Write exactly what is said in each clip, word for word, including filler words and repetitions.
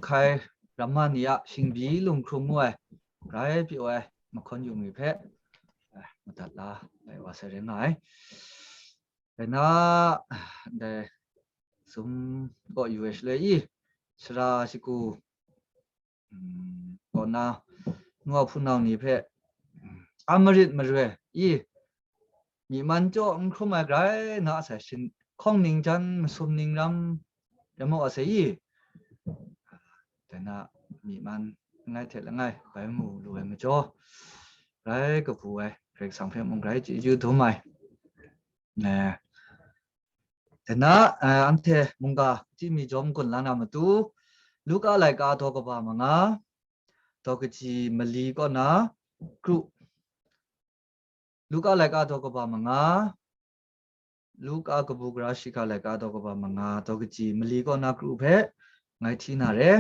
Hkai ramma ni a shingbi lunghkrum mu ai, grai pyi ai mahkawn yu mi hpe, eh, madat la ai wa sai rai nga ai. Dai na, dai sum kaw yu ai shaloi i, sara shagu, mm, kaw na, nu a hpunau ni hpe, mm, a marit maroi i, myi man chyaw n hkrum ai grai na a sai shin, hkawng ning jan masum ning ram rai mu a sai i, dai na myi man langai hte langai bai mu lu ai majaw, grai kabu ai Karai Kasang hpe mung grai chyeju dum ai. Ne. Dai na, eh, anhte mungga chyi mi jawm gun la na matu, Luka laika daw kaba manga, daw kaji mali kaw na kru. Luka laika daw kaba manga, Luka kabu gara shiga laika daw kaba manga, daw kaji mali kaw na kru hpe ngai hti na re.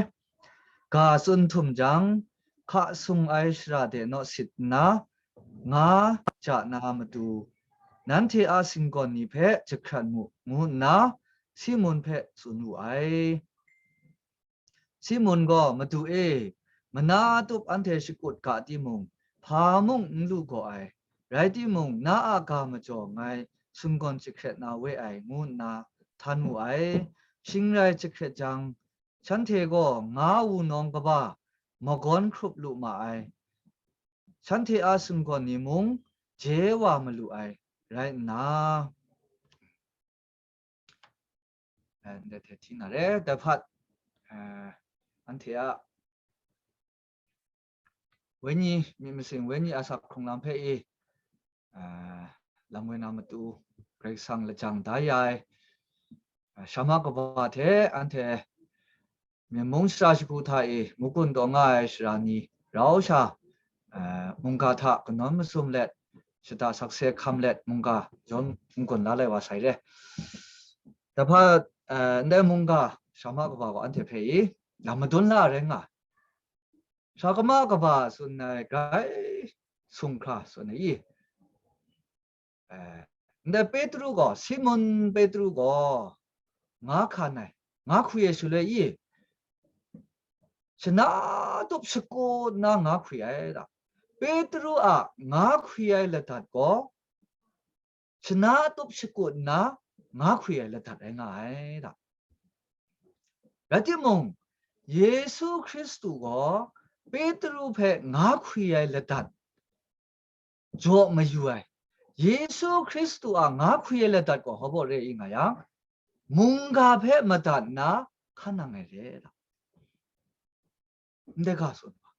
Ga tsun htum jang, hka sung ai shara de naw sit nna, nga ja na matu, nanhte a singgawn ni hpe jahkrat mu, ngu nna Simun hpe tsun wu ai. Simun gaw, "Madu e, mana tup anhte shakut ga timung, hpa mung n lu gaw ai. Rai timung, na a ga majaw ngai singgawn jahkrat na we ai," ngu nna htan wu ai. Shing rai jahkrat jang, shanhte gaw nga wunawng kaba magawn hkrup lu ma ai. shanhte a singgawn ni mung je wa malu ai rai nna, eh, ndai hte hti na re, dai hpat, eh, anhte a wenyi, myit masin wenyi asak hkrung lam hpe i, ah, lam woi na matu, Karai Kasang lajang da ya ai, ah, Shama kaba hte anhte Myen mung shara shagu hta e, mukun taw nga ai sara ni rau sha, ah, mungga hta kanawn masum let, shata sakse hkam let, mungga zawn n-gun la lai wa sai re. Dai hpa, eh, ndai mungga Shama kaba gaw anhte hpe i, lam madun la ai rai nga ai. Shama kaba tsun ai grai sumhkra tsun ai i, eh, ndai Petru gaw, Simun Petru gaw, nga hkan ai, nga hkwi ai shaloi i, shana tup shakut nna nga hkwi ai da. Petru a nga hkwi ai ladat gaw, shana tup shakut nna nga hkwi ai ladat rai nga ai da. Rai timung, Yesu Hkristu gaw Petru hpe nga hkwi ai ladat jaw mayu ai. Yesu Hkristu a nga hkwi ai ladat gaw hpa baw re i nga yang, mungga hpe madat nna hkan nang ai re da. Ndai ga tsun wa.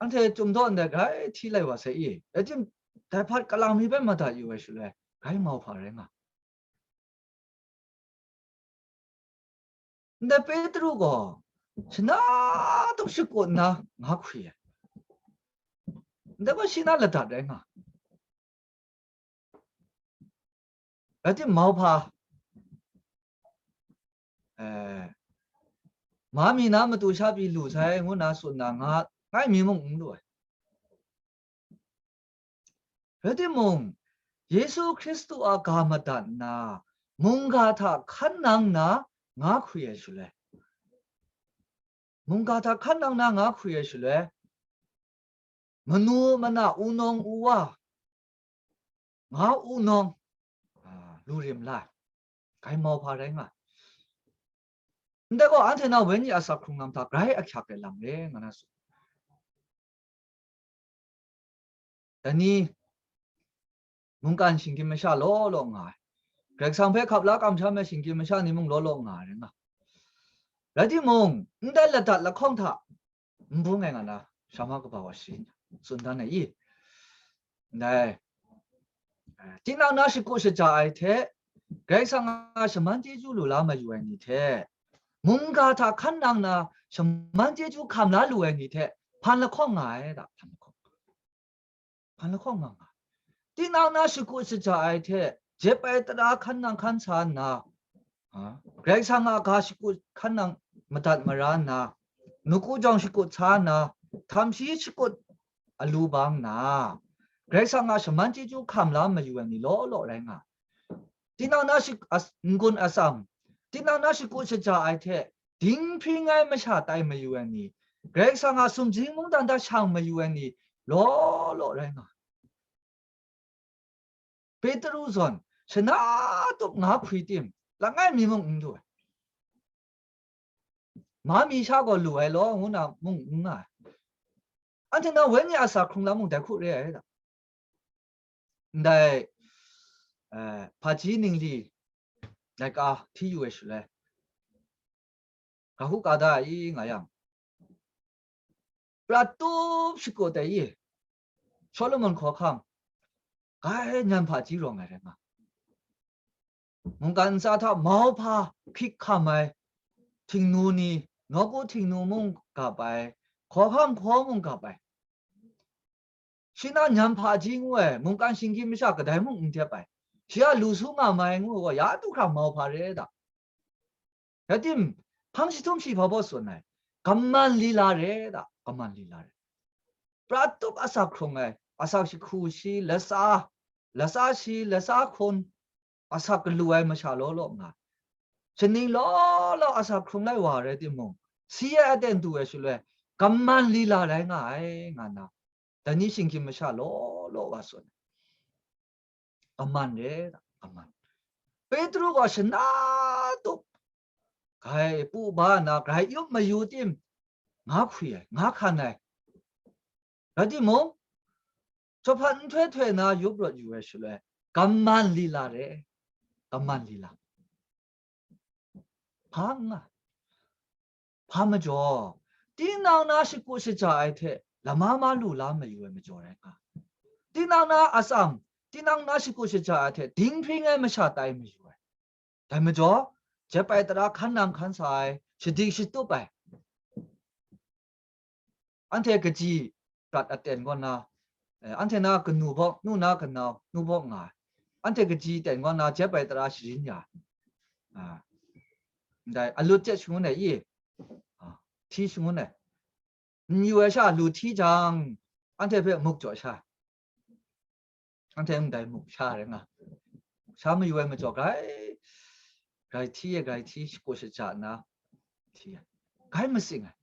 Anhte chyum daw ndai grai hti lai wa sai i. Rai tim, dai hpat kalang mi hpe madat yu ai shaloi, grai mau hpa rai nga. Ndai Petru gaw, shana tup shakut nna nga hkwi ai. Ndai gaw shi na ladat rai nga. Rai tim, mau hpa, eh, ma mi na matu sha pyi lu sai ngu na tsun na nga, ngai mi mung n lu ai. Rai timung, Yesu Hkristu a ga madat nna, mungga hta hkan nang nna nga hkwi ai shaloi, mungga hta hkan nang nna nga hkwi ai shaloi, manu mana, wunawng wuwa, nga wunawng, a, lu rim la ai, grai mau hpa rai nga ai. Ndai gaw, anhte na wenyi asak hkrung lam hta grai ahkyak ai lam re nga na tsun. Dai ni, mungkan shinggyim masha law law nga ai. Karai Kasang hpe hkap la kamsham ai shinggyim masha ni mung law law nga ai rai nga. Rai timung, ndai ladat lahkawng hta n bung ai nga na, Shama kaba wa shi tsun dan ai i. Ndai, tinang na shakut shaja ai hte, Karai Kasang a shaman chyeju lu la mayu ai ni hte, mungga hta hkan nang na shaman chyeju hkam la lu ai ni hte, hpan lahkawng nga ai da, hpan lahkawng. Hpan lahkawng nga nga. Tinang na shakut shaja ai hte, jep ai tara hkan nang hkan sa nna, a, Karai Kasang a ga shakut hkan nang madat mara nna, nawku jawng shakut sa nna, htam shi shakut alu bang nna, Karai Kasang a shaman chyeju hkam la mayu ai ni law law rai nga. Tinang na shik-, as-, n-gun atsam, tinang na shakut shaja ai hte, dinghpring ai masha tai mayu ai ni, Karai Kasang a sumsing mungdan hta shang mayu ai ni, law law rai nga. Petru zawn, shana tup nga hpri tim, langai mi mung n du ai. Ma mi sha gaw lu ai law, ngu na mung n nga ai. Anhte na wenyi a sa hkrung lam mung dai hku re ai da. Ndai, eh, hpaji ningli laika hti yu ai shaloi, ga hku ka da ai i nga yang, prat tup shakut ai i, Solomon hkawhkam, grai nyan hpaji rawng ai rai nga. Mungkan ntsa hta mauhpa hkrik hkam ai htingnu ni, nawku htingnu mung gap ai, hkawhkam hkaw mung gap ai. Shi na nyan hpaji ngu ai, mungkan shinggyim masha kadai mung n dep ai. Shi a lu su nga mai ngu ai gaw, ya du hkra mauhpa re da. Rai tim, hpang jahtum shi hpa baw tsun ai, kaman lila re da, kaman lila re. Prat tup asak hkrung ai, asak jahku shi, latsa, latsa shi, latsa hkun, asak galu ai masha law law nga, shaning law law asak hkrung lai wa rai timung, si ai aten du ai shaloi, kaman lila rai nga ai, nga na, dai ni shinggyim masha law law wa tsun ai. Kaman re, kaman. Petru gaw shana tup, grai pu ba na, grai yup mayu tim, nga hkwi ai, nga hkan ai. Rai timung, jahpan nhtoi htoi na yup rawt yu ai shaloi, kaman lila re, kaman lila. Hpa n nga, hpa majaw, tinang na shakut shaja ai hte lama ma lu la mayu ai majaw rai nga. Tinang na atsam, tinang na shakut shaja ai hte dinghpring ai masha tai mayu ai. Dai majaw, jep ai tara hkan nang hkan sa ai, shadik shatup ai. Anhte kaji prat aten kaw na, eh, anhte na kanu bawk, nu na kanau, nu bawk nga ai. Anhte kaji ten kaw na, jep ai tara sharin ya ai. Ah, ndai, alut jet shangun ai i? Ah, hti shangun ai. N yu ai sha lu hti jang, anhte hpe muk jaw sha. Anhte ndai muk sha rai nga. Sha mayu ai majaw, grai, grai hti e, grai hti, shakut shaja nna, hti e. Grai masing ai.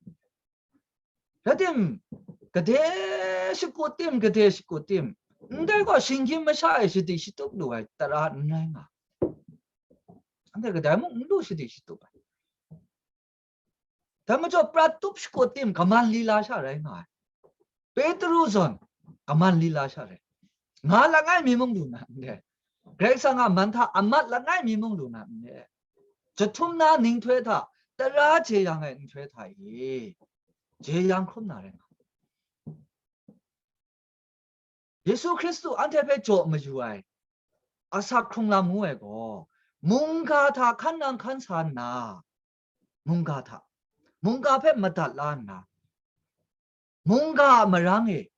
Rai tim, gade shakut tim, gade shakut tim, ndai gaw shinggyim masha e shadik shatup lu ai tara n rai nga. Anhte kadai mung n lu shadik shatup ai. Dai majaw, prat tup shakut tim, kaman lila sha rai nga ai. Petru zawn, kaman lila sha rai. Nga langai mi mung lu na n re. Karai Kasang a man hta amat langai mi mung lu na n re. Jahtum na ninghtoi hta, tara jeyang ai nhtoi hta e, jeyang hkrum na rai nga. Yesu Hkristu anhte hpe jaw mayu ai, asak hkrung lam ngu ai gaw, mungga hta hkan nang hkan sa nna, mungga hta, mungga hpe madat la nna, mungga a marang e,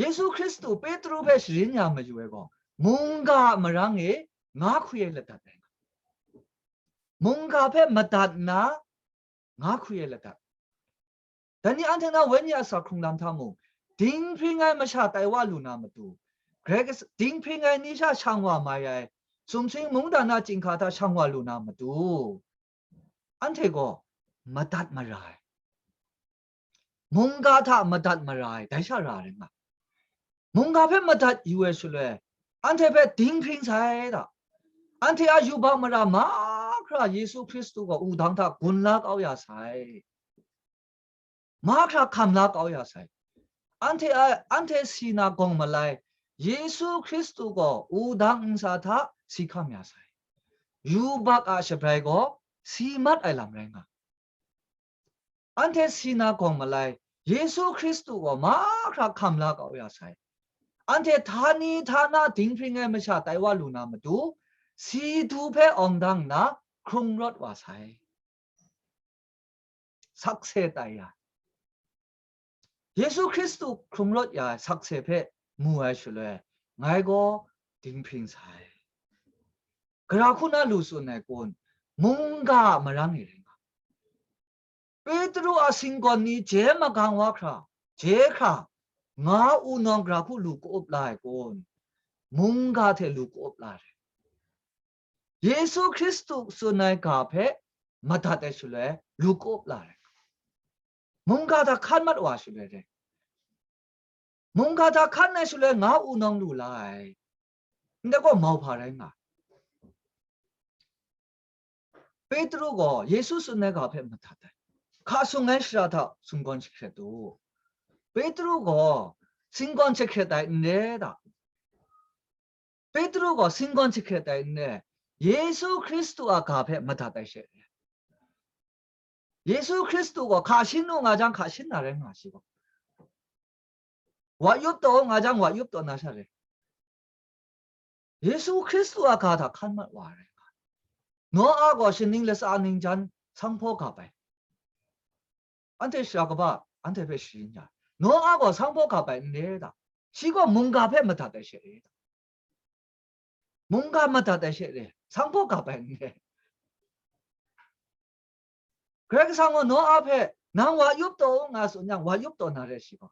Yesu Hkristu Petru hpe sharin ya mayu ai gaw, mungga a marang e nga hkwi ai ladat ai nga. Mungga hpe madat nna, nga hkwi ai ladat. Dai ni anhte na wenyi a sa hkrung lam hta mung, dinghpring ai masha tai wa lu na matu, Grai Kas-, dinghpring ai ni sha shang wa mai ai, sumsing mungdan a chyinghka hta shang wa lu na matu, anhte gaw madat mara ai, mungga hta madat mara ai, dai sha ra ai rai nga. Mungga hpe madat yu ai shaloi, anhte hpe dinghpring sai da. Anhte a yubak mara mahkra Yesu Hkristu gaw wudang hta gun la kau ya sai. Mahkra hkam la kau ya sai. Anhte a, anhte si na gawng malai, Yesu Hkristu gaw wudang ntsa hta si hkam ya sai. Yubak a shabrai gaw si mat ai lam rai nga. Anhte si na gawng malai, Yesu Hkristu gaw mahkra hkam la kau ya sai. Anhte htani htana dinghpring ai masha tai wa lu na matu, si du hpe awng dang nna hkrung rawt wa sai. Sakse tai ya. Yesu Hkristu hkrung rawt ya ai sakse hpe mu ai shaloi, ngai gaw dinghpring sai. Gara hku na lu tsun ai kun, mungga a marang e rai nga. Petru a singgawn ni je magang wa hkra, je hkra, nga u nawng gara hku lu ka-up la ai kun, mungga hte lu ka-up la ai. Yesu Hkristu tsun ai ga hpe madat ai shaloi lu ka-up la ai. Mungga hta hkan mat wa shaloi re. Mungga hta hkan ai shaloi nga u nawng lu la ai. Ndai gaw mauhpa rai nga. Petru gaw Yesu tsun ai ga hpe madat ai. Hka sung ai shara hta singgawn jahkret u. Petru gaw singgawn jahkret ai n re da. Petru gaw singgawn jahkret ai n re. Yesu Hkristu a ga hpe madat ai she re. Yesu Hkristu gaw hka shin u nga jang, hka shin na rai nga shi gaw. Wa yup taw u nga jang, wa yup taw na sha re. Yesu Hkristu a ga hta hkan mat wa ai rai nga. Noa gaw shaning latsa ningjan sanghpaw gap ai. Anhte shara kaba, anhte hpe sharin ya. Noa gaw sanghpaw gap ai n re da. Shi gaw mungga hpe madat ai she re da. Mungga madat ai she re, sanghpaw gap ai n re. Karai Kasang gaw Noa hpe, "Nang wa yup taw u," nga tsun yang, wa yup taw na re shi gaw.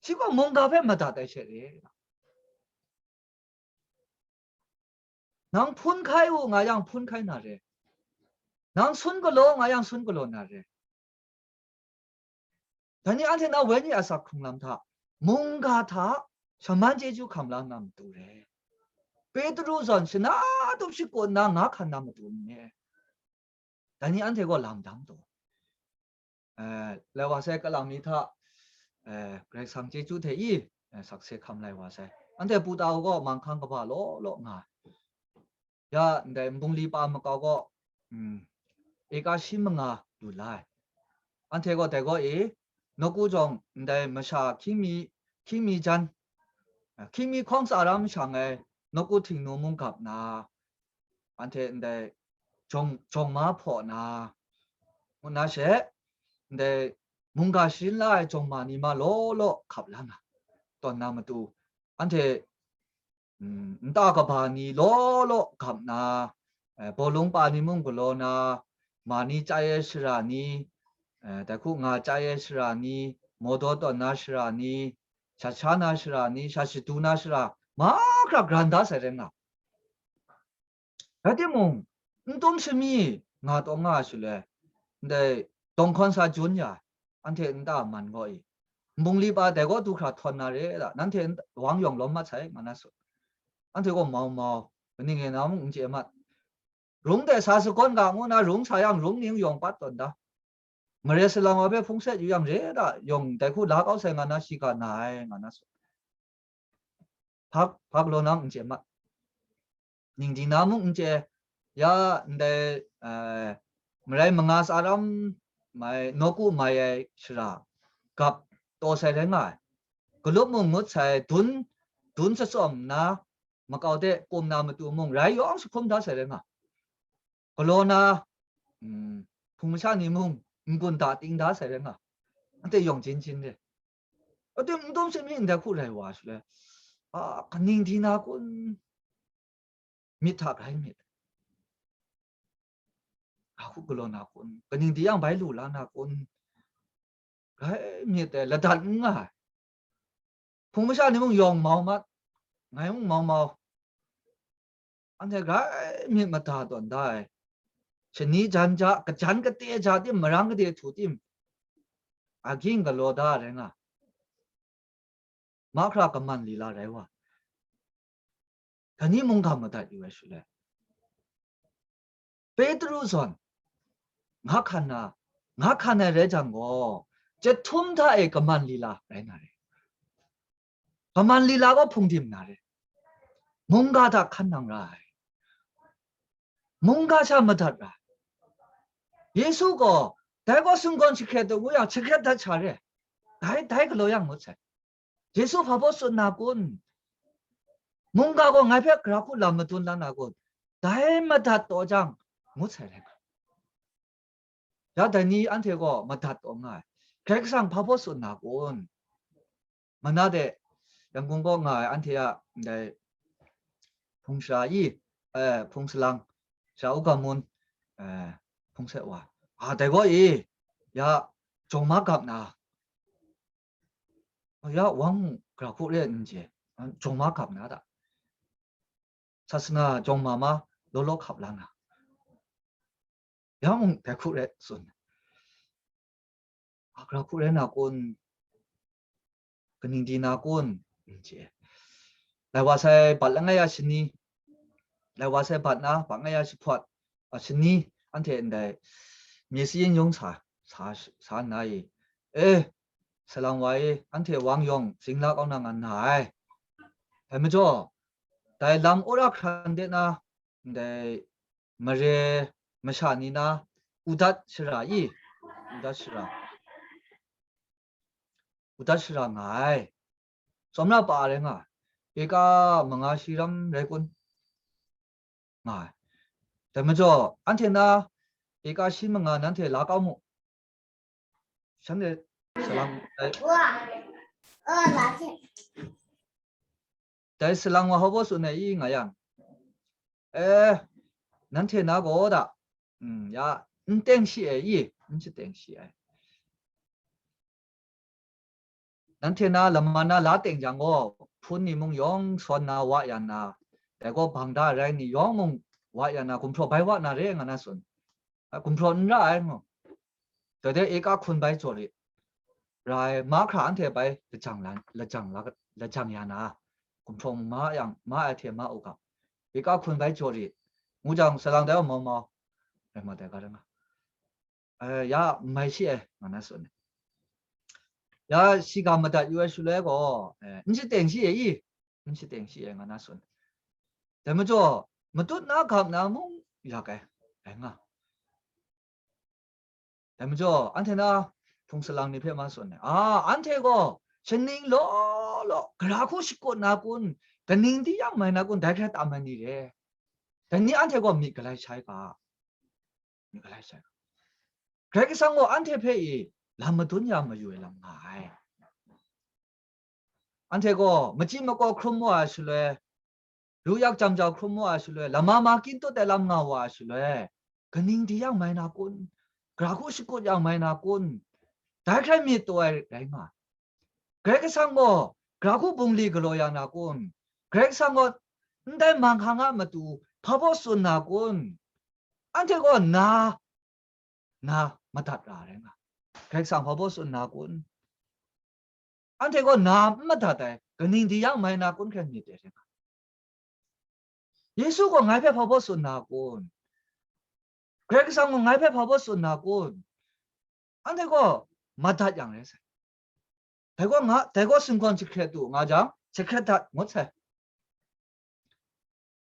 Shi gaw mungga hpe madat ai she re. "Nang hpun hkai u," nga yang, hpun hkai na re. "Nang sun galaw," nga yang, sun galaw na re. Dai ni anhte na wenyi a sak hkrung lam hta, mungga hta shaman chyeju hkam la na matu re. Petru zawn shana tup shakut nna nga hkan na matu n re. Dai ni anhte gaw lam dang taw. eh, lai wa sai kalang mi hta, eh, Karai Kasang chyeju hte i, eh, sakse hkam lai wa sai. Anhte pu ta u gaw manghkang kaba law law nga ai. Ya ndai nbungli pa makau gaw, mm, eka shi manga lu la ai. Anhte gaw dai gaw e, nawku jawng ndai masha hkying mi, hkying mi jan, hkying mi hkawng tsa ram shang ai nawku htingnu mung gap na, anhte ndai jawng, jawng ma hpaw na, ngu na she, ndai mungga sharin la ai jawng ma ni ma law law hkap la na, tawn na matu, anhte, mm, nta kaba ni law law gap na, eh, bawlung pa ni mung galaw na, ma ni chyai ai shara ni, eh, dai hku nga chyai ai shara ni, mawdaw tawn na shara ni, shat sha na shara ni, shat shadu na shara, mahkra garan da sai rai nga. Rai timung, n tum shami nga taw nga ai shaloi, ndai dawng hkawn sa jun ya, anhte nta man gaw i, nbungli pa dai gaw du hkra htawn na re da, nanhte n-, wang yawng lawm mat sai, nga na su. Anhte gaw mau mau, kaning e na mung n chye mat. Rung de sa sagawn ga ngu na rung sa yang rung ning yawng pat tawn da. Mare salang wa hpe hpung set yu yang re da, yawng dai hku la kau sai nga na shi ga na ai, nga na su. Hpa, hpa galaw na mung n chye mat. Ningdi na mung n chye, ya ndai, eh, marai manga tsa ram mai, nawku mai ai shara gap taw sai rai nga ai. Galup mung ngut sai, dun, dun shatsawm nna, makau de pum na matu mung rai yawng jahkum da sai rai nga. Galaw na, mm, hpung masha ni mung n-gun da ting da sai rai nga. Anhte yawng jin jin de. Ating n dum sha mi ndai hku rai wa shaloi, a, kaning di na kun? Myit hta grai myit. A hku galaw na kun? Kaning di yang bai lu la na kun? Grai myit ai, ladat n nga ai. Hpung masha ni mung yawng mau mat, ngai mung mau mau. Anhte grai myit mada tawn da ai. Shani jan ja, kajan kate ja tim, marang kade htu tim, aging galaw da rai nga. Mahkra kaman lila rai wa. Dai ni mungga madat yu ai shaloi, Petru zawn nga hkan na, nga hkan ai rai jang gaw, chyahtum hta e kaman lila rai na re. Kaman lila gaw hpung dim na re. Mungga hta hkan nang ra ai. Mungga sha madat ra ai. Yesu gaw, dai gaw sumgawn jahkret ai ngu yang, jahkret dat sha re. Dai, dai galaw yang ngut sai. Yesu hpa baw tsun na kun? Mungga gaw ngai hpe gara hku lam madun la na kun? Dai madat taw jang, ngut sai rai nga. Ya dai ni anhte gaw madat taw nga ai. Karai Kasang hpa baw tsun na kun? Mana de, Yangon kaw nga ai anhte a ndai hpung sara i, eh, hpung salang, sara u ga mun, eh, hpung set wa. A, dai gaw i, ya, jawng ma gap na, ya, wang mung gara hku re n je, jawng ma gap na da. Sasana jawng ma ma law law hkap la na. Ya mung dai hku re tsun. A, gara hku re na kun? Kaning di na kun? N je. Lai wa sai bat langai ya shani, lai wa sai bat na, bat ngai ya jahpawt, a, shani, anhte ndai mye sayin yung sa, sa, sa nna i, e, salang wa e, anhte wang yawng zing la kau na nga nna ai. Dai majaw, dai lam wora hkran de na, ndai mare masha ni na udat shara i, udat shara, udat shara nga ai. Tsawmra pa rai nga ai. Eka manga shi ram rai kun? Nga ai. Dai majaw, anhte na eka shi manga nanhte la kau mu. Shanhte salang, dai, dai salang wa hpa baw tsun ai i nga yang, eh, nanhte na gaw da, mm, ya, n teng shi ai i, n shi teng shi ai. Nanhte na lama na la teng jang gaw, hpun ni mung yawng sawn na wa ya na, dai gaw bang da rai ni yawng mung wa ya na, gumhpraw bai wa na re nga na tsun. A, gumhpraw n ra ai ngu. Dai de eka hkun bai jaw rit. Rai, mahkra anhte bai lajang la, lajang la, lajang ya na, gumhpraw ma yang, ma ai hte ma u ga, eka hkun bai jaw rit. Ngu jang, salang dai wa mau mau. Rai ma dai ga rai nga. eh, ya mai shi ai, nga na tsun ai. Ya shiga madat yu ai shaloi gaw, eh, n shadeng shi ai i, n shadeng shi ai, nga na tsun ai. Dai majaw, matut na gap na mung yak ai, rai nga. Dai majaw, anhte na hpung salang ni hpe ma tsun ai. A, anhte gaw shaning law law, gara hku shakut na kun, kaning di yang mai na kun, dai hkrai tam ai ni re. Dai ni anhte gaw myit galai shai ga, myit galai shai ga. Karai Kasang gaw anhte hpe i lam madun ya mayu ai lam nga ai. Anhte gaw machyi makaw hkrum wa ai shaloi, ru yak jam jau hkrum wa ai shaloi, lama ma kyin tut ai lam nga wa ai shaloi, kaning di yang mai na kun? Gara hku shakut yang mai na kun? Dai hkrai myit taw ai rai nga ai. Karai Kasang gaw gara hku bungli galaw ya na kun? Karai Kasang gaw ndai manghkang a matu hpa baw tsun na kun? Anhte gaw na, na madat ra ai rai nga. Karai Kasang hpa baw tsun na kun? Anhte gaw na n madat ai, kaning di yang mai na kun hkrai myit ai rai nga. Yesu gaw ngai hpe hpa baw tsun na kun? Karai Kasang gaw ngai hpe hpa baw tsun na kun? Anhte gaw madat yang rai sai. Dai gaw nga, dai gaw singgawn jahkret du nga jang, jahkret dat ngut sai.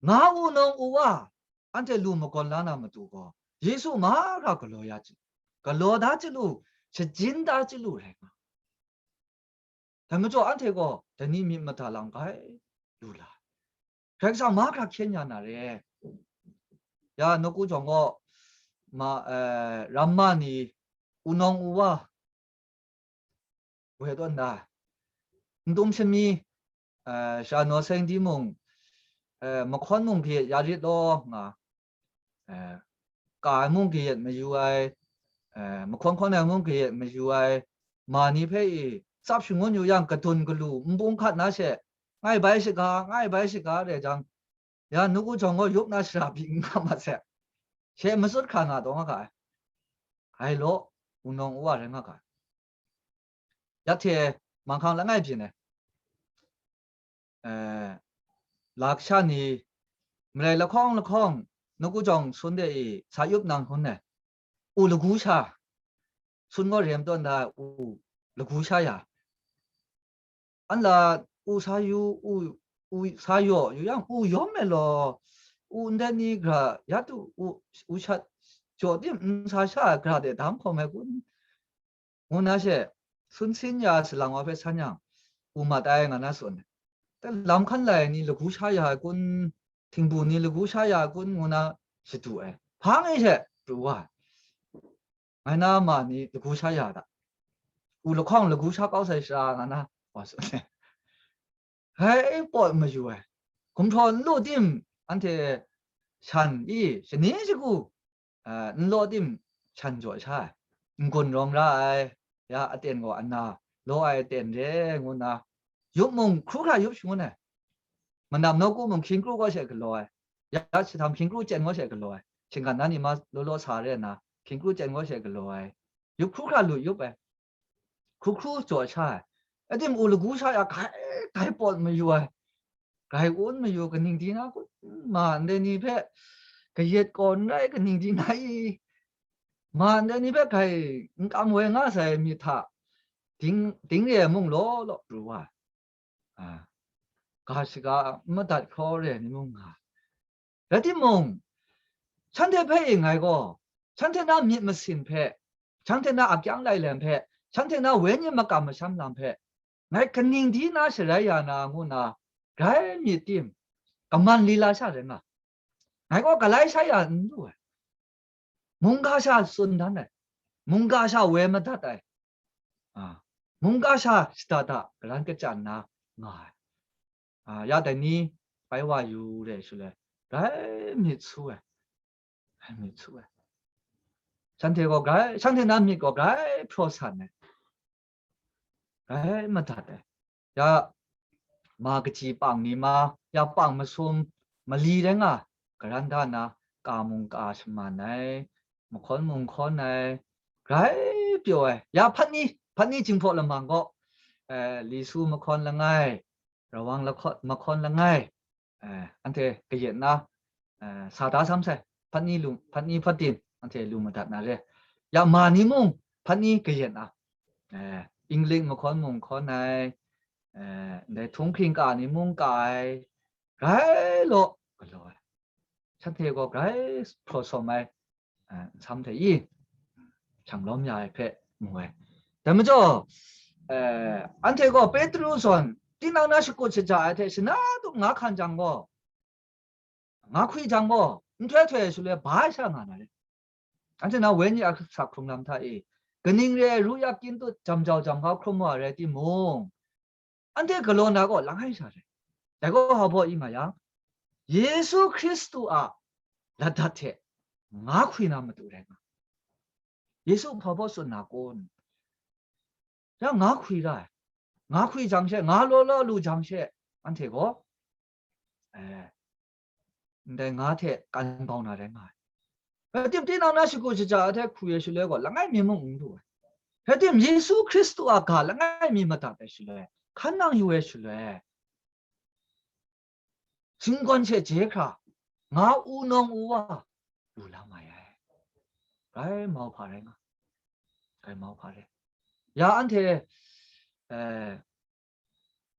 Nga u nawng u wa, anhte lu magawn la na matu gaw, Yesu mahkra galaw ya chyalu, galaw da chyalu, shajin da chyalu rai nga. Dai majaw anhte gaw dai ni myit mada lam grai lu la ai. Karai Kasang mahkra hkyen ya na re. Ya, nawku jawng gaw, ma, eh, ramma ni, u nawng u wa, woi tawn da, n tum shami, eh, sha naw seng di mung, eh, mahkawn mung kayat ya rit law nga, eh, ka ai mung kayat mayu ai, eh, mahkawn hkawn ai mung kayat mayu ai, ma ni hpe i tsap shangun yu yang, kadun galu nbung hkat na she, ngai bai shaga, ngai bai shaga, re jang, ya, nawku jawng gaw yup na shara byi n nga mat se. She matsut hkra nga taw nga ga ai. Ai law, u nawng u wa rai nga ga ai. Ya hte manghkang langai byin ai. Eh, lasha ni, malai lahkawng lahkawng, nawku jawng sun de i, sa yup nang hkun ai. U lagu sha, sun gaw rem tawn da, u lagu sha ya. An la u sa yu, u, u sa yaw yu yang, u yawm ai law, u ndai ni gra ya tu, u, u shat jaw tim n sa sha ai gra de dam hkawm ai kun? Ngu na she, sun sin ya salang wa hpe san yang, u mat ai nga na tsun ai. Lam hkan lai ai ni lagu sha ya ai kun, htingbu ni lagu sha ya ai kun, ngu na shadu ai. Hpang e she pru wa ai. Ngai na ma ni lagu sha ya da. U lahkawng lagu sha kau sai sha nga na, wa tsun ai. Hai pawt mayu ai. Gumhpraw n lu tim, anhte shan i, shani shagu, ah, n law tim, shan jaw sha ai. N-gun rawng ra ai, ya aten gaw ana, law ai aten re, ngu nna, yup mung hkru hkra yup shangun ai. Manam nawku mung hkying kru gaw she galaw ai. Ya, shadam hkying kru chyen gaw she galaw ai. Shinggan na ni ma law law sa re nna, hkying kru chyen gaw she galaw ai. Yup hkru hkra lu yup ai. Hkru hkru jaw sha ai. Adim u lagu sha ya, grai, grai pawt mayu ai. Grai un mayu, kaning di na kun, ma ndai ni hpe kayat kaw n rai, kaning di na i? Ma ndai ni hpe grai n kam woi nga sai myit hta, ding, ding re ai mung law law pru wa ai. A, ga shaga n madat hkraw re ai ni mung nga ai. Rai timung, shanhte hpe e ngai gaw, shanhte na myit masin hpe, shanhte na akyang lailem hpe, shanhte na wenyi makam masham lam hpe, ngai kaning di na sharai ya na ngu na, grai myit tim, kaman lila sha rai nga. Ngai gaw galai sha ya n lu ai. Mungga sha tsun dan ai, mungga sha woi madat ai, a, mungga sha shada da garan kachyan na nga ai. A, ya dai ni bai wa yu re shaloi, grai myit su ai, grai myit su ai. Shanhte gaw grai, shanhte na myit gaw grai hpraw san ai. Rai madat ai. Ya ma kaji pang ni ma, ya pang masum mali rai nga, garan da na, ka mung ka shaman ai, mahkawn mung hkawn ai, grai pyaw ai. Ya hpat ni, hpat ni Jinghpaw lamang gaw, eh, Lisu mahkawn langai, Rawang lahkawn, mahkawn langai, eh, anhte kayat na, eh, sa da sam sai, hpat ni lu, hpat ni hpat din, anhte lu madat na re. Ya ma ni mung hpat ni kayin a, eh, English mahkawn mung hkawn ai, eh, ndai htunghking ka ni mung ka ai, grai law galaw ai. Shanhte gaw grai hpraw sawm ai, eh, nsam hte i, shang lawm ya ai hpe mu ai. Dai majaw, eh, anhte gaw Petru zawn tinang na shakut shaja ai hte shana tup nga hkan jang gaw, nga hkwi jang gaw, nhtoi htoi shaloi bai sha nga na re. Anhte na wenyi a sa hkrung lam hta e, kaning re ai ru yak kyin tut jam jau jam hkau hkrum wa rai timung, anhte galaw na gaw langai sha re. Dai gaw hpa baw i nga yang, Yesu Hkristu a ladat hte nga hkwi na matu rai nga. Yesu hpa baw tsun na kun? Ya nga hkwi ra ai. Nga hkwi jang she, nga law law lu jang she, anhte gaw, eh, ndai nga hte kan bau na rai nga ai. Rai tim, tinang na shakut shaja ai hte hkwi ai shaloi gaw, langai mi mung n lu ai. Rai tim, Yesu Hkristu a ga langai mi madat ai shaloi, hkan nang yu ai shaloi, shinggawn she je hkra, nga u nawng u wa lu la mai ai. Grai mau hpa rai nga, grai mau hpa rai. Ya anhte, eh,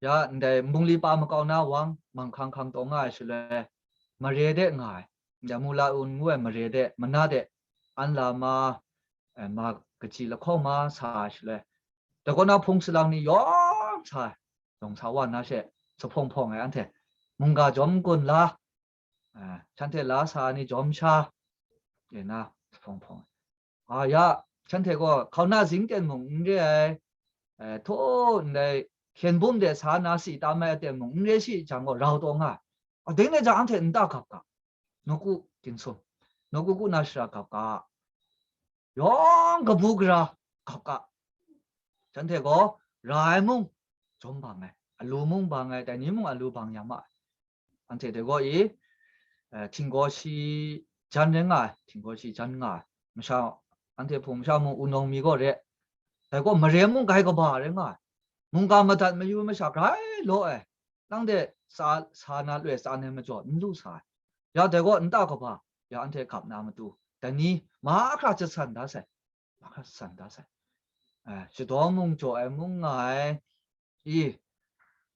ya ndai nbungli pa makau na wang manghkang hkang taw nga ai shaloi, mare de nga ai, ndai mula un ngu ai mare de, mana de, an la ma, eh, ma kaji lahkawng ma sa ai shaloi, dai kaw na hpung salang ni yawng sa ai, yawng sa wa na she, sa hpawng hpawng ai anhte, mungga jawm gun la, eh, shanhte la sa ni jawm sha, e na, sa hpawng hpawng ai. A ya, shanhte gaw hkauna zing ten mung n re ai, eh, htaw ndai hkyen bum de sa na si tam ai aten mung n re shi jang gaw rau taw nga ai. A ding le jang anhte nta gap ga, nawku ginsum, nawku ku na shara gap ga, yawng kabu gara gap ga, shanhte gaw ra ai mung jawm bang ai, alu mung bang ai, dai ni mung alu bang ya ma ai. Anhte dai gaw i, eh, htinggaw shi jan rai nga ai, htinggaw shi jan nga ai. Masha, anhte hpung masha mung wunawng mi gaw re, dai gaw mare mung grai kaba rai nga ai. Mungga madat mayu masha grai law ai. Nang de sa, sa na loi tsan ai majaw n lu sa ai. Ya dai gaw nta kaba, ya anhte gap na matu, dai ni mahkra jasan da sai. Mahkra san da sai. Eh, shadaw mung jaw ai mung nga ai, i,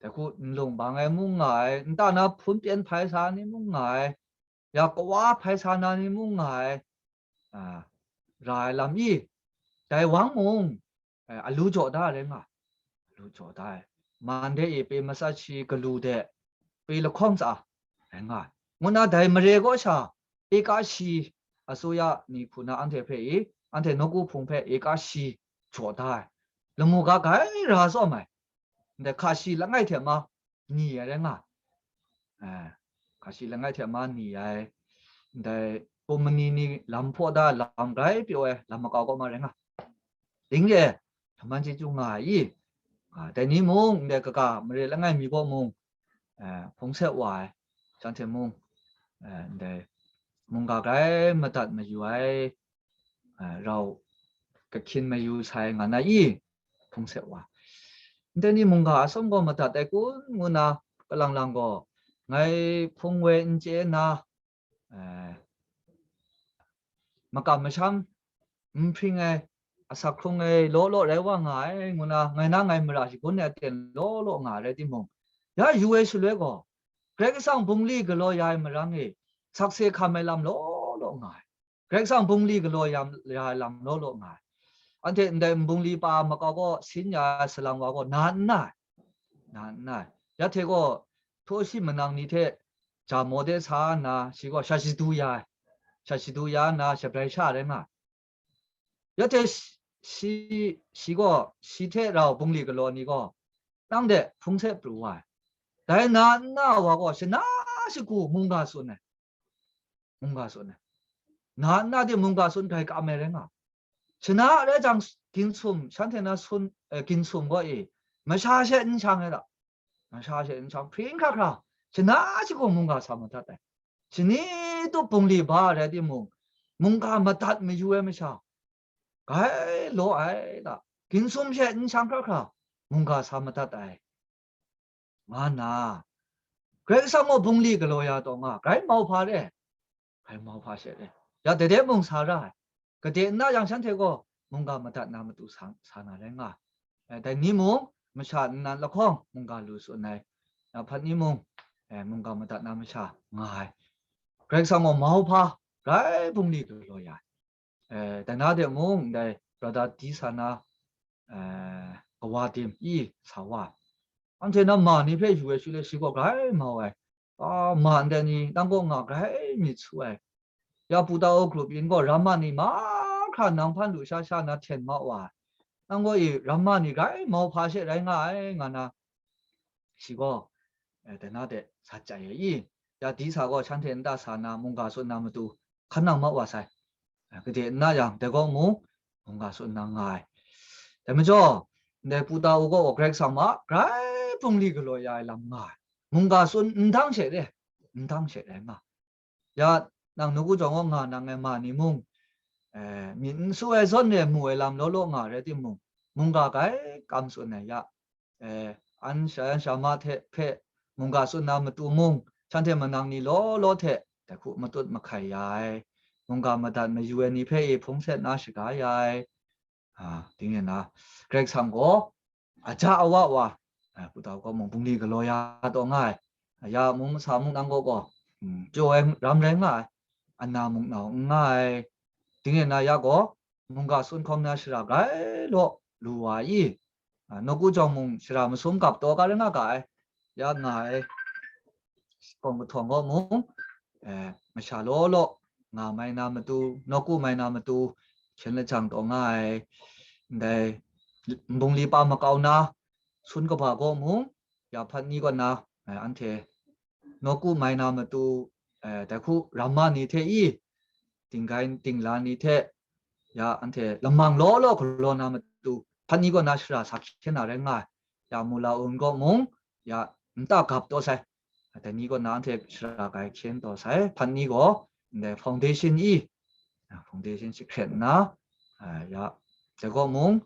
dai hku nlung bang ai mung nga ai, nta na hpun pyen hpai sa ni mung nga ai, ya kawa hpai sa na ni mung nga ai, a, ra ai lam i, dai wang mung, eh, alu jaw da rai nga, alu jaw da ai. Man de e pe masat shi galu de, pe lahkawng tsa rai nga ai. Ngu na dai mare kaw sha, eka shi, asuya ni hku na anhte hpe i, anhte nawku hpung hpe eka shi jaw da ai. Lamu ga grai ra tsawm ai. Ndai hka shi langai hte ma ni ai rai nga ai. Eh, hka shi langai hte ma ni ai. Ndai kumani ni lam hpaw da ai lam grai pyaw ai lam makau kaw ma rai nga ai. Ding re, htaman chyeju nga ai i, a, dai ni mung, ndai kaga mare langai mi gaw mung, eh, hpung set wa ai, shanhte mung, eh, ndai mungga grai madat mayu ai, eh, rau kahkyin mayu sai nga na i, hpung set wa ai. Ndai ni mungga atsawm gaw madat ai kun ngu na, kalang lang gaw, ngai hpung woi n chye na, eh, makam masham, n hpring ai, asak hkrung ai law law rai wa nga ai, ngu na, ngai na ngai mara shagun ai aten law law nga ai rai timung, ya yu ai shaloi gaw, Karai Kasang bungli galaw ya ai marang e, sakse hkam ai lam law law nga ai. Karai Kasang bungli galaw ya, ya ai lam law law nga ai. Anhte ndai nbungli pa makau gaw sin ya ai salang wa gaw na n na ai, na n na ai. Ya hte gaw, htaw shi manang ni hte ja maw de sa nna, shi gaw sha shadu ya ai, sha shadu ya nna, shabrai sha rai nga ai. Ya hte shi, shi, shi gaw, shi hte rau bungli galaw ni gaw, nang de hpung hte pru wa ai. Dai na n na wa gaw, shana shagu mungga tsun ai. Mungga tsun ai. Na n na de mungga tsun grai kam ai rai nga. Shana rai jang, ginsum, shanhte na sun, eh, ginsum gaw e, masha she n shang ai da. Masha she n shang, hpring hkra hkra, shana shagu mungga sa madat ai. Shani tup bungli ba rai timung, mungga madat mayu ai masha, grai law ai da. Ginsum she n shang hkra hkra, mungga sa madat ai. Nga na, Karai Kasang gaw bungli galaw ya taw nga, grai mau hpa re, grai mau hpa she re. Ya dai de mung sa ra ai. Gade n na yang shanhte gaw mungga madat na matu sa, sa na rai nga ai. Eh, dai ni mung, masha nnan lahkawng mungga lu tsun ai. Ahpat ni mung, eh, mungga madat na masha nga ai. Karai Kasang gaw mauhpa grai bungli galaw ya ai. Eh, dai na de mung, ndai brother Di sa na, eh, kawa tim i sa wa ai. Anhte na ma ni hpe yu ai shi le shi gaw grai mau ai. A, ma ndai ni, nang kaw nga grai myit su ai. Ya Pu Tau Grup yin gaw, ramma ni mahkra nang hpan lu sha sha na hten ma wa ai. Nang gaw i ramma ni grai mauhpa she rai nga ai, nga na, shi gaw, eh, dai na de sa chyai ai i. Ya Di sa gaw shanhte nta sa na, mungga tsun na matu, hkan nang ma wa sai. Eh, gade n na yang, dai gaw mung, mungga tsun na nga ai. Dai majaw, ndai Pu Tau gaw Karai Kasang ma grai bungli galaw ya ai lam nga ai. Mungga tsun ndang she re, ndang she rai nga. Ya, nang nawku jawng gaw nga nang ai ma ni mung, eh, myit n su ai zawn re mu ai lam law law nga rai timung, mungga grai kam tsun ai ya, eh, an sha, an sha ma hte hpe mungga tsun na matu mung, shanhte manang ni law law hte dai hku matut mahkai ya ai, mungga madat mayu ai ni hpe e hpung set na shaga ya ai, a, ting e na, Karai Kasang gaw aja awa wa, a, Pu Tau gaw mung bungli galaw ya taw nga ai, ya mung masa mung nang gaw gaw, mm, pyaw ai ram rai nga ai, ana mung nau n nga ai, ting e na ya gaw, mungga tsun hkawm na shara grai law lu wa i, a, nawku jawng mung shara masum gap taw ga rai nga ga ai, ya nga ai, kawng kahtawng gaw mung, eh, masha law law nga mai na matu, nawku mai na matu, hkyen lajang taw nga ai, ndai nbung li pa makau na, sun kaba gaw mung, ya hpat ni kaw na, eh, anhte nawku mai na matu, eh, dai hku ramma ni hte i, tinggai tingla ni hte, ya anhte lamang law law galaw na matu, hpat ni kaw na shara sa hkyen na rai nga ai. Ya mula un gaw mung, ya nta gap taw sai. Dai ni kaw na anhte shara grai hkyen taw sai. Hpat ni gaw, ndai foundation i, a, foundation shi hkret nna, a, ya, dai gaw mung,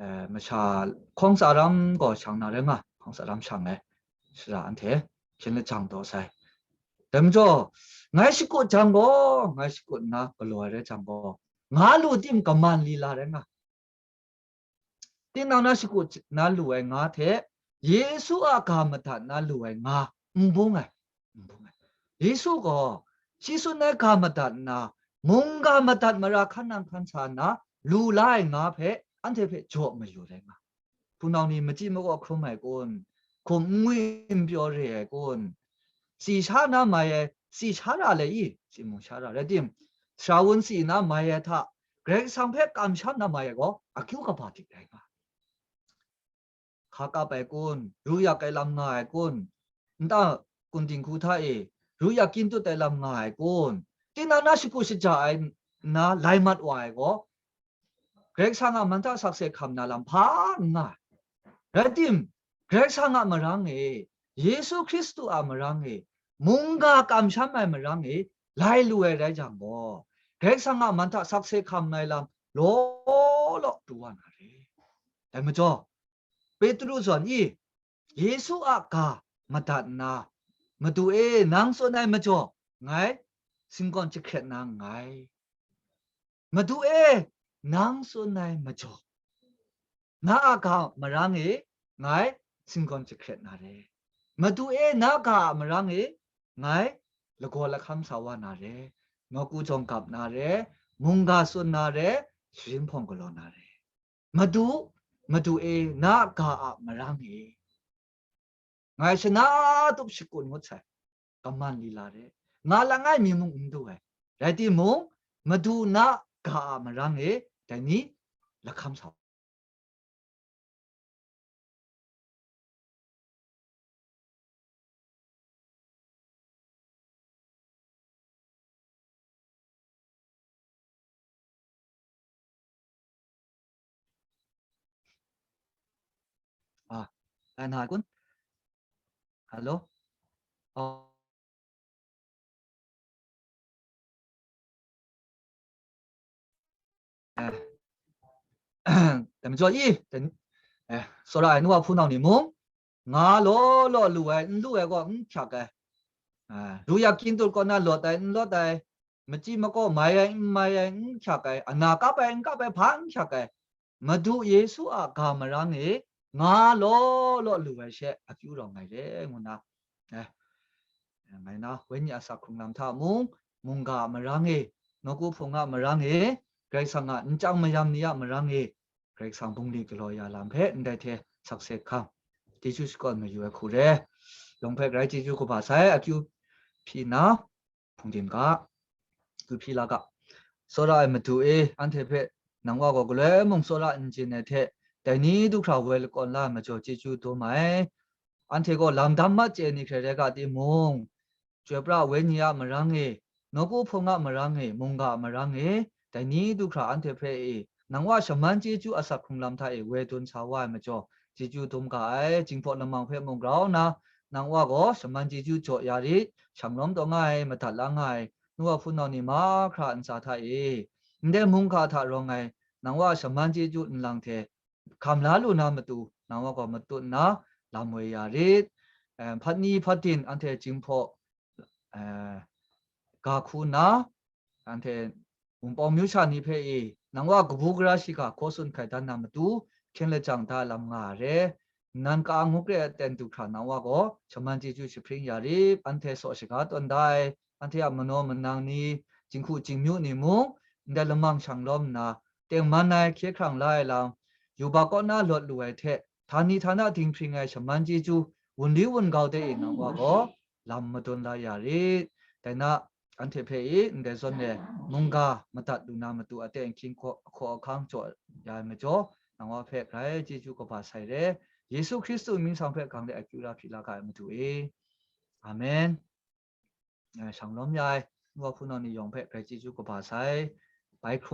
eh, masha hkawng tsa ram gaw shang na rai nga, hkawng tsa ram shang ai, shara anhte hkyen lajang taw sai. Dai majaw, ngai shakut jang gaw, ngai shakut nna galaw ai rai jang gaw, nga lu tim kaman lila rai nga. Tinang na shakut na lu ai nga hte, Yesu a ga madat na lu ai nga, n bung ai, n bung ai. Yesu gaw, shi tsun ai ga madat nna, mungga madat mara hkan nang hkan sa nna, lu la ai nga hpe, anhte hpe jaw mayu rai nga. Hpunau ni machyi makaw hkrum ai kun, hkum n ngwi n pyaw re ai kun, tsi sha na mai ai, tsi sha ra le i, tsi mung sha ra, rai tim, sara wun tsi na mai ai hta, Karai Kasang hpe kamsham na mai ai gaw, akyu kaba dik rai nga. Hka kap ai kun, ru yak ai lam nga ai kun, nta kun dinghku hta e, ru yak kyin tut ai lam nga ai kun, tinang na shakut shaja ai nna lai mat wa ai gaw, Karai Kasang a man hta sakse hkam na lam hpa n nga ai. Rai tim, Karai Kasang a marang e, Yesu Hkristu a marang e, mungga kamsham ai marang e, lai lu ai rai jang gaw, Karai Kasang a man hta sakse hkam ai lam law law pru wa na re. Dai majaw, Petru zawn i, Yesu a ga madat nna, Madu e, nang tsun ai majaw, ngai singgawn jahkret na nngai. Madu e, nang tsun ai majaw, na a ga marang e, ngai singgawn jahkret na re. Madu e, na ga a marang e, ngai lagaw lahkam sa wa na re. Nawku jawng gap na re. Mungga tsun na re. Sharin hpawng galaw na re. Madu, Madu e, na ga a marang e, ngai shana tup shakut ngut sai, kaman lila re, nga langai mi mung n du ai. Rai timung, Madu na ga a marang e, dai ni lahkam sa. Ah, ai na ai kun? Hello? Oh. Eh, dai majaw i, dai, eh, tsawra ai nu wa hpunau ni mung, nga law law lu ai, n lu ai gaw n hkyak ai. Eh, ru yak kyin tut kaw na lawt ai, n lawt ai, machyi makaw mai ai, n mai ai, n hkyak ai, ana kap ai, n kap ai, hpa n hkyak ai, Madu Yesu a ga marang e nga law law lu ai she akyu rawng ai re, ngu na, eh, ngai na, wenyi a sak hkrung lam hta mung, mungga a marang e, nawku hpung a marang e, Karai Kasang a nchyang mayam ni a marang e, Karai Kasang bungli galaw ya lam hpe ndai hte sakse hkam, chyeju shakawn mayu ai hku re. Yawng hpe grai chyeju kaba sai, akyu hpyi na, hpungdim ga, akyu hpyi la ga. Tsawra ai Madu e, anhte hpe nang Wa gaw galoi mung tsawra n jin ai hte, dai ni du hkra woi lakawn la ai majaw chyeju dum ai. Anhte gaw lam dam mat chye ni hkrai rai ga timung, chyoi pra wenyi a marang e, nawku hpung a marang e, mungga a marang e, dai ni du hkra anhte hpe e, nang Wa shaman chyeju a sak hkrung lam hta e woi dun sa wa ai majaw, chyeju dum ga ai, Jinghpaw lamang hpe mung grau nna, nang Wa gaw shaman chyeju jaw ya rit, shang lawm taw nga ai, madat la nga ai, nu wa hpunau ni mahkra a ntsa hta e, ndai mungga hta rawng ai, nang Wa shaman chyeju nlang hte hkam la lu na matu, nang Wa gaw matut nna lam woi ya rit. Eh, hpat ni hpat din anhte Jinghpaw, eh, ga hku nna, anhte Wunpawng myu sha ni hpe e, nang Wa kabu gara shiga hkaw tsun hkai dan na matu, hkyen lajang da lam nga ai re. Nnan ka-ang ngu kre ai aten du hkra nang Wa gaw shaman chyeju jahpring ya rit, anhte saw shaga tawn da ai, anhte a manaw manang ni, jinghku jingmyu ni mung, ndai lamang shang lawm nna, tengman ai hkye hkrang la ai lam, yubak kaw na lawt lu ai hte, htani htana dinghpring ai shaman chyeju, wunli wungau de e nang Wa gaw lam madun la ya rit. Dai na, anhte hpe e ndai zawn e mungga madat lu na matu aten ahkying hkaw, hkaw ahkang jaw ya ai majaw, nang Wa hpe grai chyeju kaba sai re. Yesu Hkristu mying sang hpe gang de akyu ra hpyi la ga ai Madu e. Amen. Eh, shang lawm ya ai, nu wa hpunau ni yawng hpe grai chyeju kaba sai. Bai hkrum